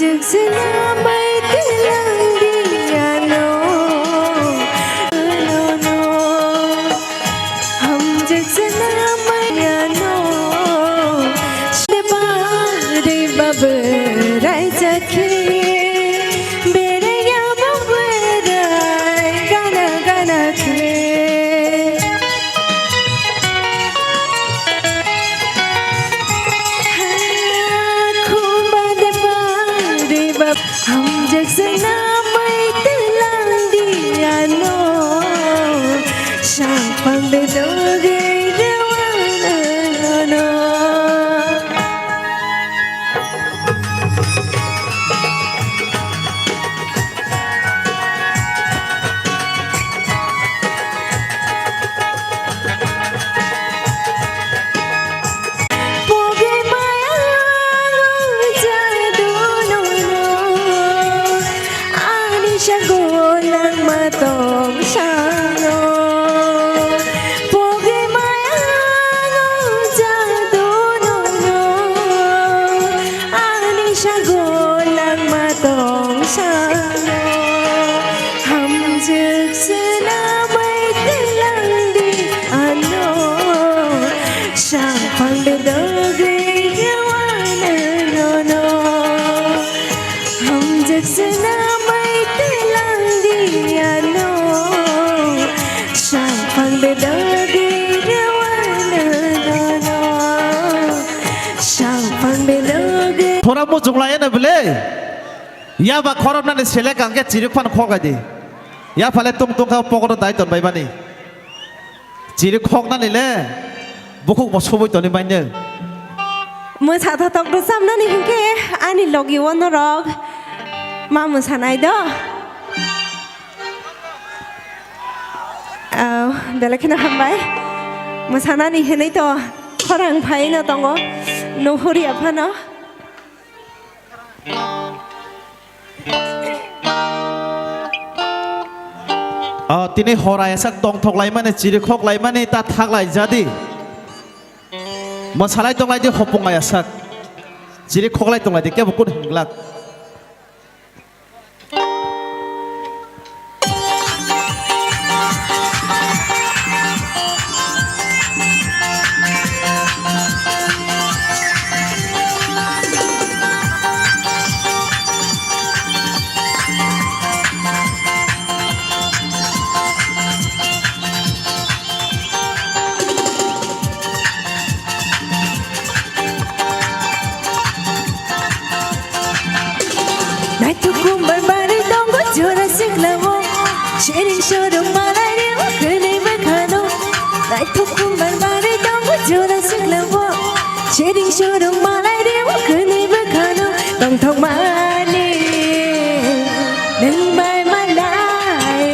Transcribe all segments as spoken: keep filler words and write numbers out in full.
Hamjwk swnamwi twlang di ano, no, no. Hamjwk swnamwi ano, sede barwi babwrai jakhe, beraiya babwrai gana gana khe. Hamjwk swnamwi twlang di ano, sangphang de dogwi rwano no. Pogwi maya o jadu nono, ani sago langma tong sano. Pogwi maya o jadu nono, ani sago langma tong sano. Hamjwk swnamwi twlang di ano, sangphang de dogwi rwano nono. Hamjwk swnamwi twlang di ano, sangphang de dogwi rwano nono. Sangphang de dogwi. Thora muchung lai eno bwle. Yaba khoroknani selek ang khe chirik phano khok lai di. Yaphale tung tung kha pokono dai ton bai mani. Chirik khoknani le bukhuk bo subui toni manya. Mwsa thothok rwchapnani hinkhe ani logi o norok ma mwsanai do. Ah, belai kheno hambai. Mwsanani hinwi to khorang phaino tongo. Nuhurya phano. Ah, tini hora esak tongthok laimani, chiri khok laimani, ta thak lai jadi. Mwsalai tong lai di hopung lai esak. Chiri khok lai tong lai di, kebo kun hinglak. Naithok kumbar barwi tongo jora siklao, siring sorong malai rio kwnwi bwkhano. Naithok kumbar barwi tongo jora siklao, siring sorong malai rio kwnwi bwkhano. Tongthokmani nwng bai malai,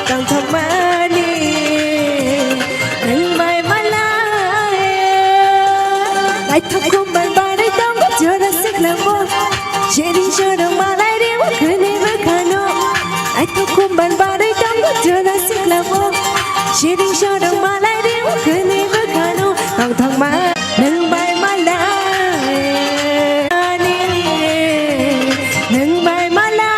tongthokmani nwng bai malai. Naithok kumbar barwi tongo jora siklao, siring sorong malai rio kwnwi bwkhano. Naithok kumbar barwi tongo jora siklao, siring sorong malai rio kwnwi bwkhano. Tongthokma nwng bai malai, ani nwng bai malai.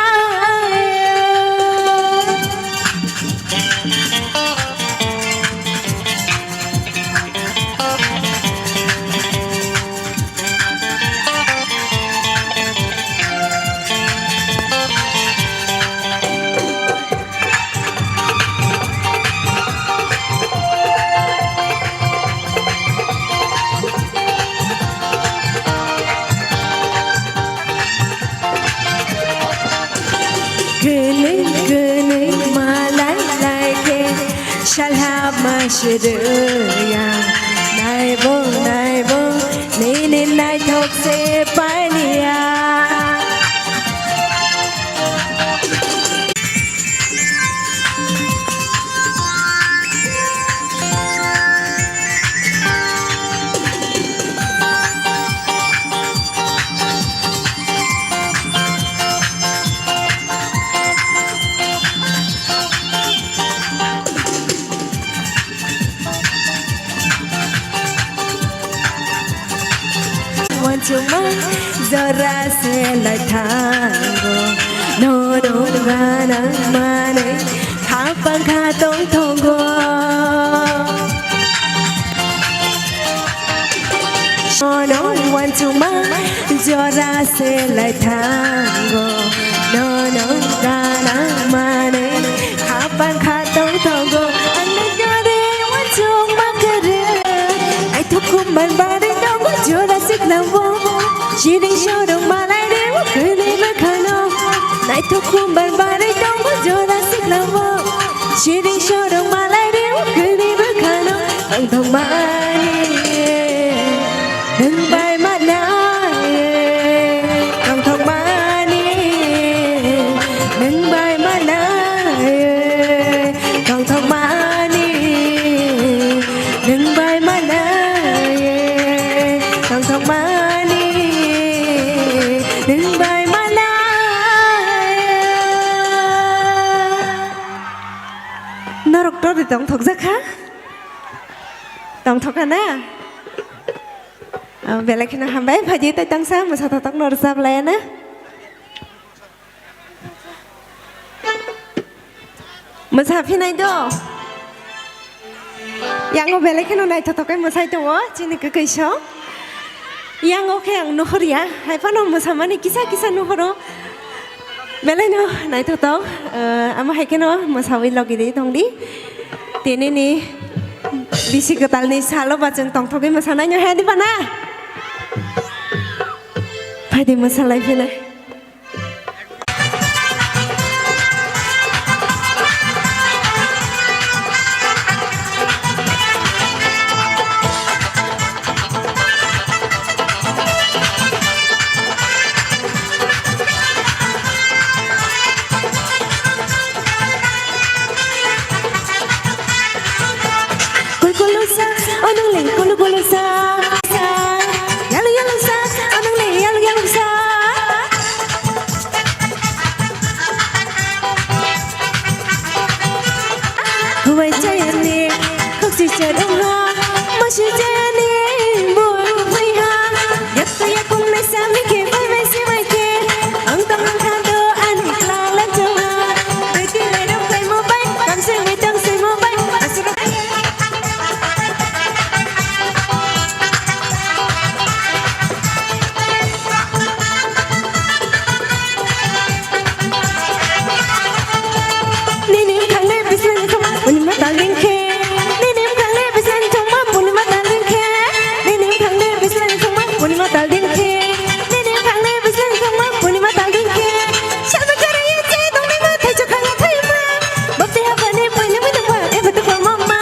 Kwnwi kwnwi malai lai khe salhama srwya. Naibo naibo nini naithok se pailiya. One, Chuma jora se lai thango, nono gana mane khapang kha tong tongo. Nono wan chuma jora se lai thango, nono gana mane khapang kha tong tongo. Ang nang yare wan chuma kare, ai thukum ban bare tongo jora sikla wo. Chini shorong malai re wo kuni bakhano, ai thukum ban bare tongo jora sikla wo. Chini shorong malai re wo kuni bakhano, ang thong mani. Nwng bai manai, tongthokmani, nwng bai manai, tongthokmani, nwng bai manai, tongthokmani, nwng bai manai. Norok tori tongthokjak kha? Tongthok kha na? Ah, belai kheno hambai, phaidi tai tangsa mwsa thothok no rwchap laya na. Mwsa phinai do. Yango belai kheno naithothok khe mwsai tongo chini kwkwi song. Yango khe ang nuhurya, hai phano mwsamani kisa kisa nuhuro. Belai no naithothok, eh, amo hai kheno mwsawi logi di tongdi. Tini ni bisi kwtal ni salo ba chwng tongthogwi mwsanai no he di bana. Phaidi mwsalai phinai. Kul kul sa, onung le kul kul sa. Sa, yalu yalu sa, onung le yalu yalu sa. Huwai chayani, khuksi chadong ha, masi chayani, buang buang ha. Yakta yakung na sami ke, bai bai si bai ke. Ang tang ang kha do ani kla la chong ha. Beti lai rong kai mo bai, kam se bai tang se mo bai. Asuk Nini bwkhakni bisingni thangma purnima tal ding khe. Nini bwkhakni bisingni thangma purnima tal ding khe. Nini bwkhakni bisingni thangma purnima tal ding khe. Nini bwkhakni bisingni thangma purnima tal ding khe. Salbai kharwi se tongnaima thaichuk khangya thaima. Bapti hapani painwi tongma eba tongma mama.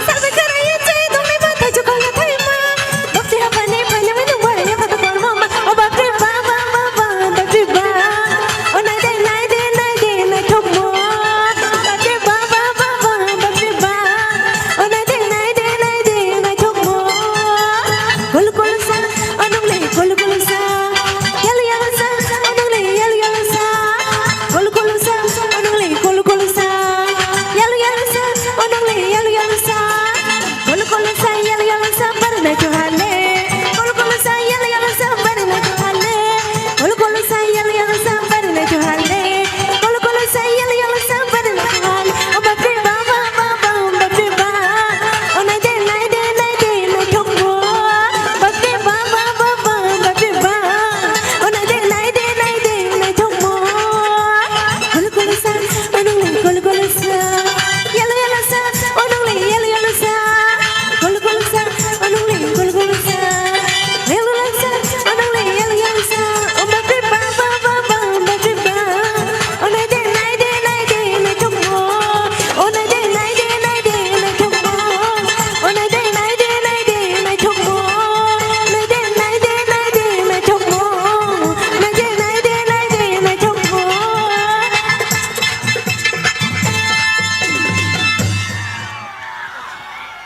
Salbai kharwi se tongnaima thaichuk khangya thaima. Bapti hapani painwi tongma eba tongma mama. O bapre ba ba ba ba bapre ba. O nai de nai de nai de nai thokmo. Bapre ba ba ba ba bapre ba. O nai de nai de nai de nai thokmo. Kol kol sa, onung le kol kol sa. Yalu yalu sa, onung le yalu yalu sa. Kol kol sa, onung le kol kol sa. Yalu yalu sa, onung le yalu yalu sa. Kol kol sa, yalu yalu sa, bar na johale. Kol kol sa, yalu yalu sa, bar na johale. Kol kol sa, yalu yalu sa, bar na johale. Kol kol sa, yalu yalu sa, bar na johale. O bapre ba ba ba ba, bapre ba. O nai de nai de nai de nai thokmo. Bapre ba ba ba ba, bapre ba. O nai de nai de nai de nai thokmo. Kol kol sa, onung le kol kol sa. Yalu yalu sa, onung le yalu yalu sa. Kol kol sa, onung le kol kol sa. Yalu yalu sa, onung le yalu yalu sa. O bapre ba ba ba ba, bapre ba. O nai de nai de nai de nai thokmo. O nai de nai de nai de nai thokmo. O nai de nai de nai de nai thokmo. Nai de nai de nai de nai thokmo. Nai de nai de nai de nai thokmo.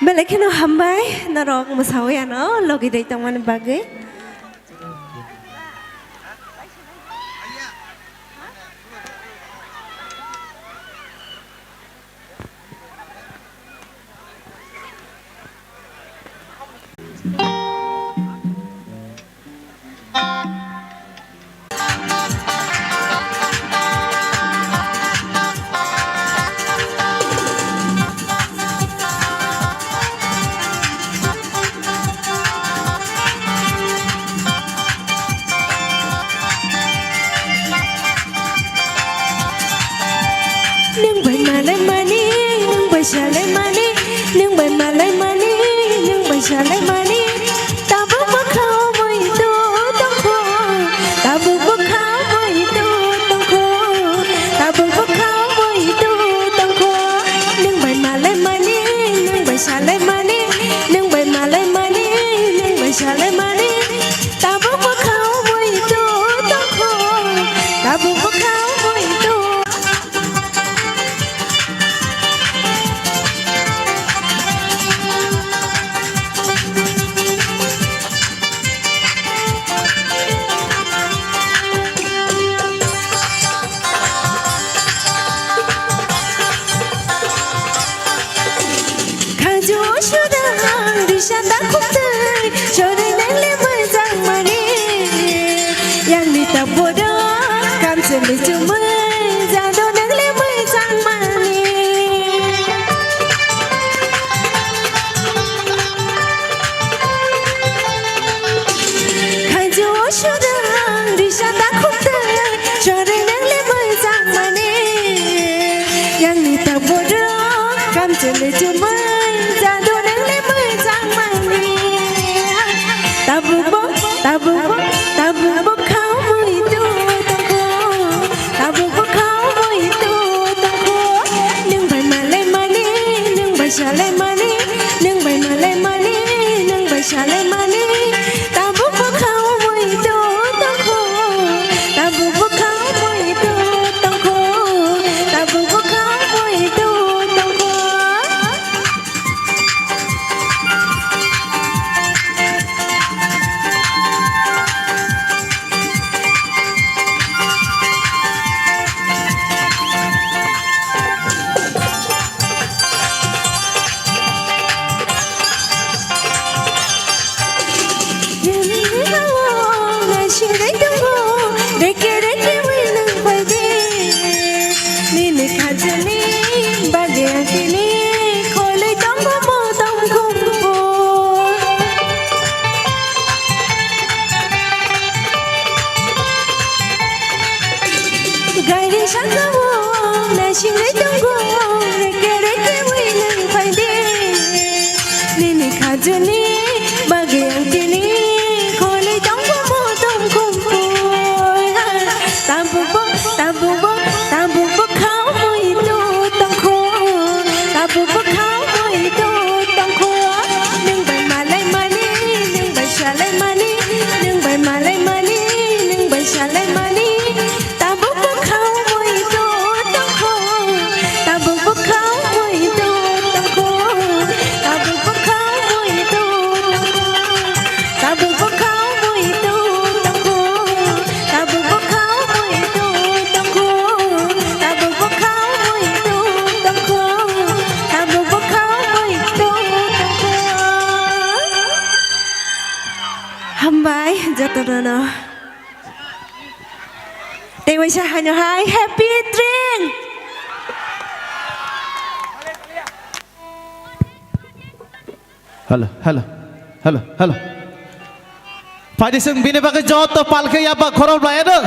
Belai kheno hambai norok mwsawi ano logi dai tongmani bagwi. Salaimani, nwng bai malaimani, nwng bai salaimani. Tabuk bwkha o muitu tongkho, tabuk bwkha o muitu tongkho, tabuk bwkha o muitu tongkho. Nwng bai malaimani, nwng bai salaimani, nwng bai malaimani, nwng bai salaimani. Tabuk bwkha o muitu tongkho, tabuk bwkha o muitu. Khajo sodang risa takhuk twi, chori nang le mwchang mani. Yang ni ta bodo, kam se le chumui, jado nang le mwchang mani. Khajo sodang risa takhuk twi, chori nang le mwchang mani. Yang ni ta bodo, kam se le chumui, jado nang le mwchang mani. Tabuk bo, tabuk bo, tabuk bo khao muitu tongkho. Tabuk bwkha o muitu tongkho, nwng bai malaimani, nwng bai salaimani, nwng bai malaimani, nwng bai salaimani. Tabuk bwkha o muitu tongkho, tabuk bwkha o muitu tongkho, tabuk bwkha o muitu tongkho. Nini khajani bagwi ang tini kholi tongo motom khumbo. Gairi sakao naisingwi tongo, reke reke wi nang phaidi. Nini khajani bagwi ang tini kholi tongo motom khumbo. Tabukbo, tabukbo, tabukbo khao muitu tongkho. Tabukbo khao muitu tongkho. Nwng bai malaimani, nwng bai salaimani, nwng bai malaimani, nwng bai salaimani. Tabukbo khao muitu tongkho. Tabukbo khao muitu tongkho. Tabukbo khao muitu tongkho. Tabuk bwkha o muitu tongkho, tabuk bwkha o muitu tongkho, tabuk bwkha o muitu tongkho, tabuk bwkha o muitu tongkho. Hambai jotono no. Tei waisa haino hai happy train. Hello, hello, hello, hello. Phaidi chwng bini bagwi joto palkhe yaba khorok blai ano.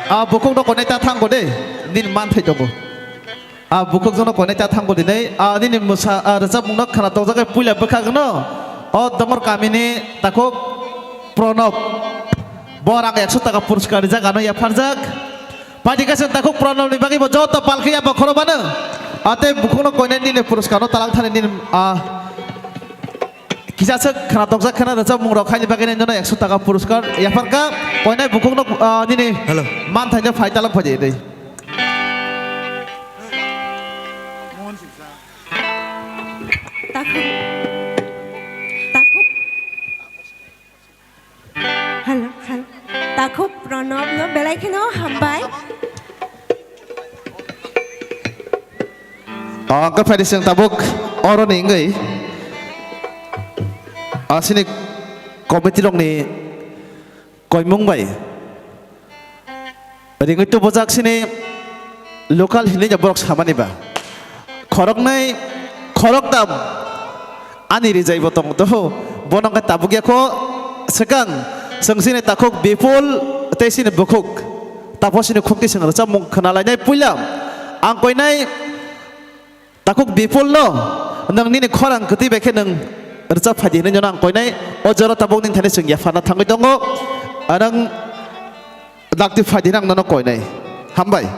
A bukhuk no konai ta thango de, nini manthai tongo. A bukhuk jono konai ta thango dinai, a nini mwsa, a rwchapmung no khna tokjak puila bwkhak no. O Domor kamini takhuk Pronob. Bo rang ekso taka puraskar rijak ano yapharjak. Phaidi kaisa takhuk Pranobni bagwi bo joto palkhe yaba khorobano. Atei bukhukno koinai nini puraskar no talang thani nini, ah, kisa se khna tokjak khna rwchapmung rok khaini bagwi nini jono ekso taka puraskar yapharkha. Koinai bukhukno, ah, nini Hello. Manthaino phai talang phai de. Takhuk. Takhuk. Hello, hello. Takhuk Pranobno belai kheno hambai. O, hwnkhe phaidi chwng tabuk oroni wngwi asini committee rokni koimung bai ringwi tubujak sini local hinwi borok samani ba. Khoroknwi, khoroktam ani rijaibo tongo to, bono wngkha tabukya kho swkang chwng sini takhuk Bipul tei sini bukhuk tapo sini khukti chwng rwchapmung khna lainai puila ang koinai Takhuk Bipul no, nwng nini khorang kwtwi bai khe nwng rwchap phai di hwnwi nono ang koinai. O jora tabuk nini thani chwng yapharna thangwi tongo. Nwng dakti phai di hwnwi ang nono koinai. Hambai.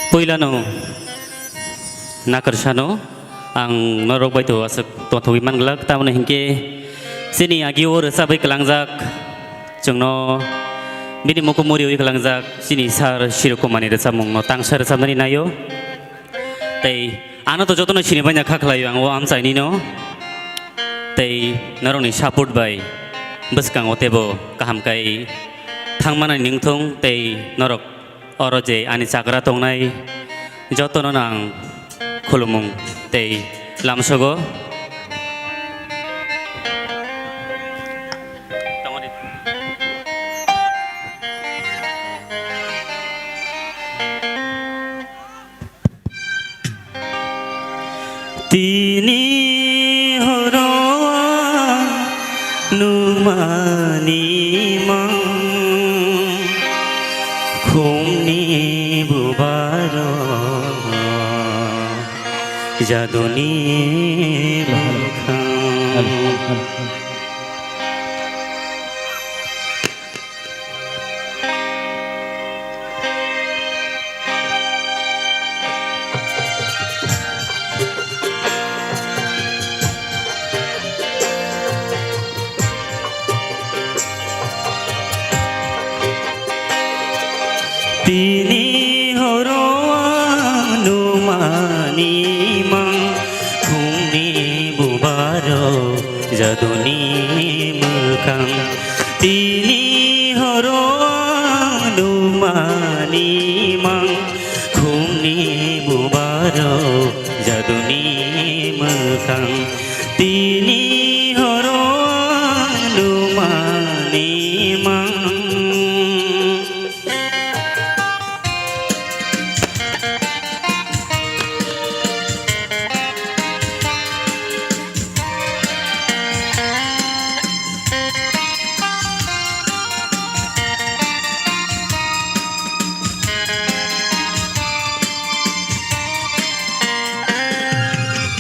Puilano nakarsa no ang norok bai to aswk tongthogwi manglak, tamoni hinkhe chini agi o rwchabwi kwlangjak, chwngno bini muku muriwi kwlangjak chini sir Siro Kumar ni rwchapmung no tangsa rwchapnani naio. Tei ano to jotono sini banya kha khlaio ang o amchaini no. Tei norokni support bai bwskango teibo kaham kai thangmani ningthung tei norok oro je ani chagra tongnai jotono no ang khulumung tei lamsogo. Tini horo nukmani mang khumni bubaro jaduni mwkhang. Tini horo ang nukmani mang khumni bubaro jaduni mwkhang. Tini horo ang nukmani mang khumni bubaro jaduni mwkhang. Tini horo ang nukmani mang.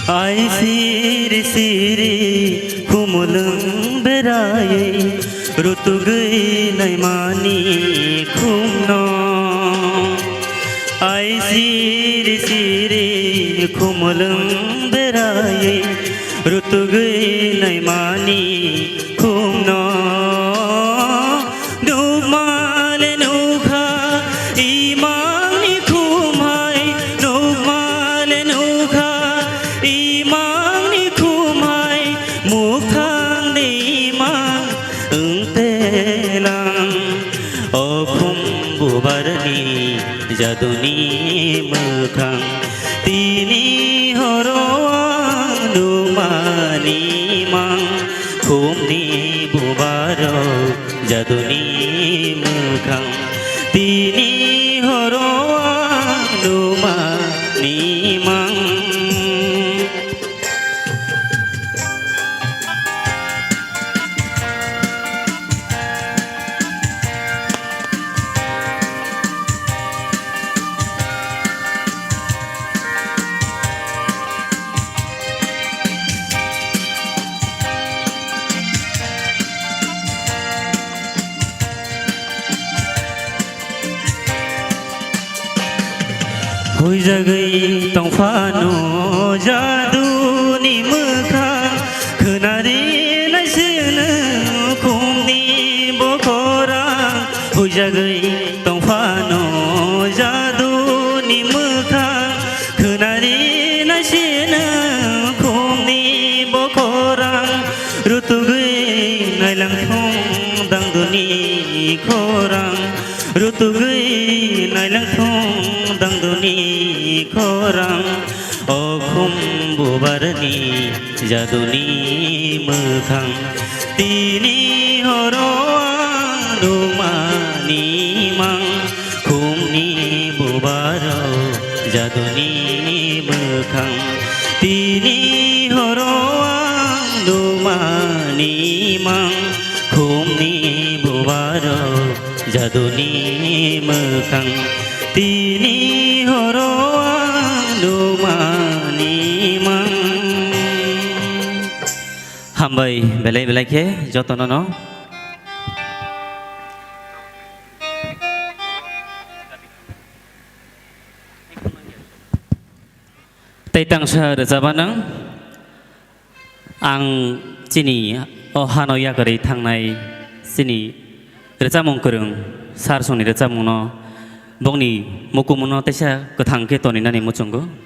Ai siri siri khumulwng berai rutugwi naimani khumno. Ai siri siri khumulwng berai rutugwi naimani khumno. Nukmale nukha imangni khumhai, nukmale nukha imangni khumhai, mukhang de imang wngtelang. O khum bubarni jaduni mwkhang, tini horo ang nukmani mang. Khumni bubaro jaduni mwkhang, tini horo ang nukmani mang. Huijagwi tongphano jaduni mwkhang, khwnari naisino khumni bokhorang. Huijagwi tongphano Khorang rutugwi nailangthung dangduni khorang, rutugwi nailangthung dangduni khorang. O khum bubarni jaduni mwkhang, tini horo ang nukmani mang. Khumni bubaro jaduni mwkhang, tini horo ang nukmani mang. Khumni bubaro jaduni mwkhang, tini horo ang nukmani mang. Hambai belai belai khe jotono no. Tei tangsa rwchapmung, ang chini o hano yakarwi thangnai chini rwchapmung kwrwng sir songni rwchapmungno, bongni mukumungno teisa kwthang khe toninani muchungo.